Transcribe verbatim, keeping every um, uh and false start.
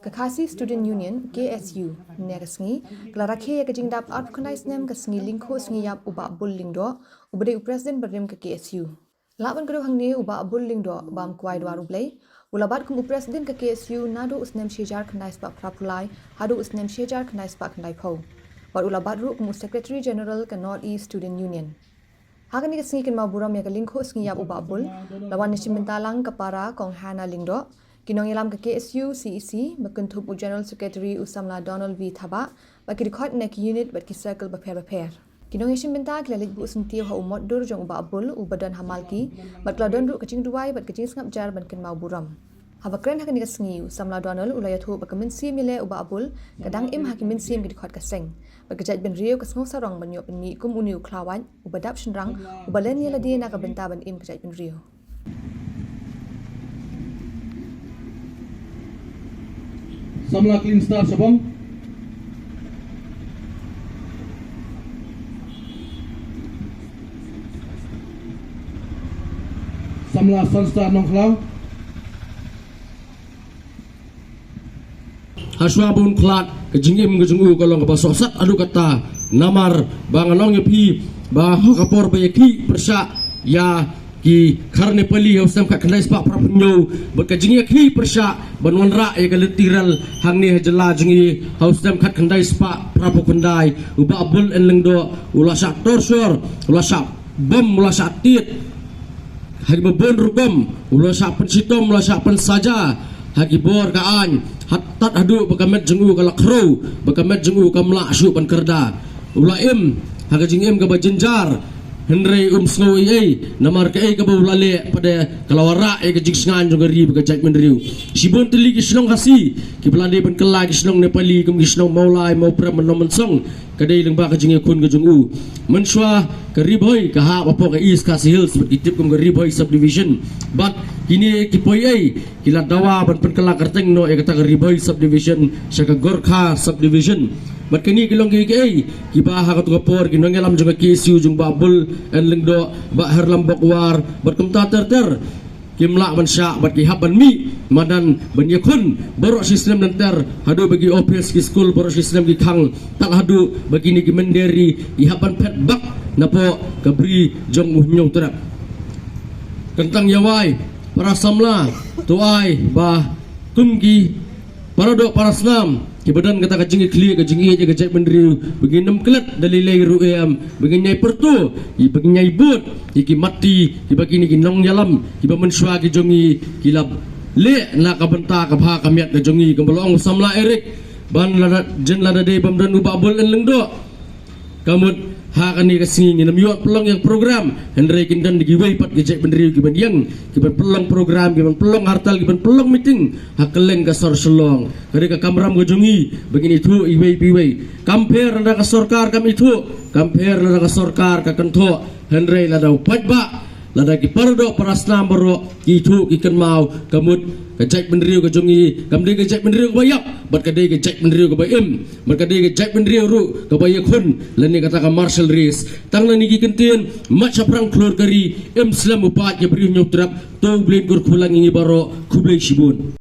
Ka Khasi Student Union, K S U, mynne ka sngi ka la rakhe ïa ka jingdap arphew khyndai snem ka sngi lyngkhuh sngi ïap u Bah Bull Lyngdoh, uba dei u President barim ka K S U. Lah ban kdew hangne, u Bah Bull Lyngdoh, bam kwai dwar U Blei, u la bat kum u President ka K S U naduh u snem shi hajar khyndai spah phraphew lai haduh u snem shi hajar khyndai spah khyndaiphew, bad u la bat ruh kum u Secretary General ka North East Student Union. Ha kane ka sngi kynmaw burom ïa ka lyngkhuh sngi ïap u Bah Bull, la wan ïashim bynta lang ka para Kong Hannah Lyngdoh, ki nongïalam ka K S U C E C, ba kynthup u General Secretary u samla Donald V Thabah, bad ki dkhot na ki unit bad ki circle bapher bapher. Ki nongïashim bynta ki la leit buh syntiew ha u mot dur jong u Bah Bull uba don ha Malki, bad ka la don ruh ka jingduwai bad ka jingsngap jar ban kynmaw burom. Haba kren ha kane ka sngi, u samla Donald u la ïathuh ba ka mynsiem ïaleh u Bah Bull ka dang im ha ki mynsiem ki dkhot ka seng, bad ka jaitbynriew ka sngew sarong ban ïoh pynmih kum une u khlawait uba dap shynrang, uba len ïa lade na ka bynta ban im ka jaitbynriew. Samla Clean Star Sabong. Samla Sunstar Nongkhlaw. Hashwa bun khlad ka jingim ka jong u ka long kaba sohsat haduh katta, namar ba nga ong ïa phi ba ha ka por ba ïakhih pyrshah ïa ki khar Nepali ha u snem khatkhyndai spah phraphew hynñiew, bad ka jingïakhih pyrshah ban wanrah ïa ka lynti rel hangne ha jylla jong ngi ha u snem khatkhyndai spah phraphew khyndai, u Bah Bull N Lyngdoh u la shah torture, u la shah bom, u la shah tied ha kiba bun rukom, u la shah pynshitom, u la shah pynsaja ha ki bor ka aiñ, haduh tad haduh ba ka met jong u ka la khrew, ba ka met jong u kam lah shuh ban kyrda. U la im ha ka jingim kaba jynjar, hynrei um sngew ei ei, namar kaei kaba u la leh pat ka la wanrah ïa ka jingshngaiñ jong ka ri bad ka jaitbynriew. Shibun tylli ki shnong Khasi kiba la dei ban kylla ki shnong Nepali kum ki shnong Mawlai, Mawprem, Nongmynsong, ka dei lyngba ka jingïakhun ka jong u. Mynshuwa ka Ri Bhoi ka hap hapoh ka East Khasi Hills bad ki tip kum ka Ri Bhoi Subdivision. Bad kine ki poi ei ki la dawa ban pynkylla kyrteng noh ïa kata ka Ri Bhoi Subdivision sha ka Gorkha Subdivision. Bad kine ki long kiei kiei kiba ha kato ka por ki nongïalam jong ka K S U jong Bah Bull N Lyngdoh, Bah Herlambok War, bad kumta ter ter, kim lah ban shah bad ki hap ban mih madan ban ïakhun baroh shi snem lynter, haduh ba ki ophis, ki skul, baroh shi snem ki khang, tad haduh ba kine ki mynder ri ki hap ban phet bak napoh ka bri jong u Hynñiewtrep. Kyntang ïa wai para samla, to ai ba kum ki para doh para snam kiba don kata ka jingïakhun ka jingïeit ïa ka jaitbynriew, ba ngin ym klet da lei lei ruh em, ba ngin ïai pyrto, ba ngin ïai bud ïa ki matti kiba kine ki nongïalam kiba mynshuwa ki jong ngi ki la leh na ka bynta ka bha ka miat ka jong ngi, kumba la ong u samla Eric, ban lada jin lada dei bym don u Bah Bull N Lyngdoh, ka mut ha kane ka sngi ngin ym ïoh pynlong ïa ka program, hynrei kin don da kiwei pat ki jaitbynriew kiban ïeng, kiban pynlong program, kiban pynlong hartal, kiban pynlong meeting ha kylleng ka sor Shillong. Ka dei ka kamram ka jong ngi ba ngin ithuh iwei pa iwei. Kam pher lada ka sorkar kam ithuh, kam pher lada ka sorkar ka kynthoh, hynrei lada u paidbah, lada ki para doh para snam baroh ki ithuh ki kynmaw, ka mut ka jaitbynriew ka jong ngi kam dei ka jaitbynriew kaba ïap, bad ka dei ka jaitbynriew kaba im, bad ka dei ka jaitbynriew ruh kaba ïakhun lane kata ka martial race. Tang lane ki kyntien, mait shaphrang khlur ka ri, im slem u paid ka bri u Hynñiewtrep. To U Blei un kyrkhu lang ïa ngi baroh. Khublei shibun.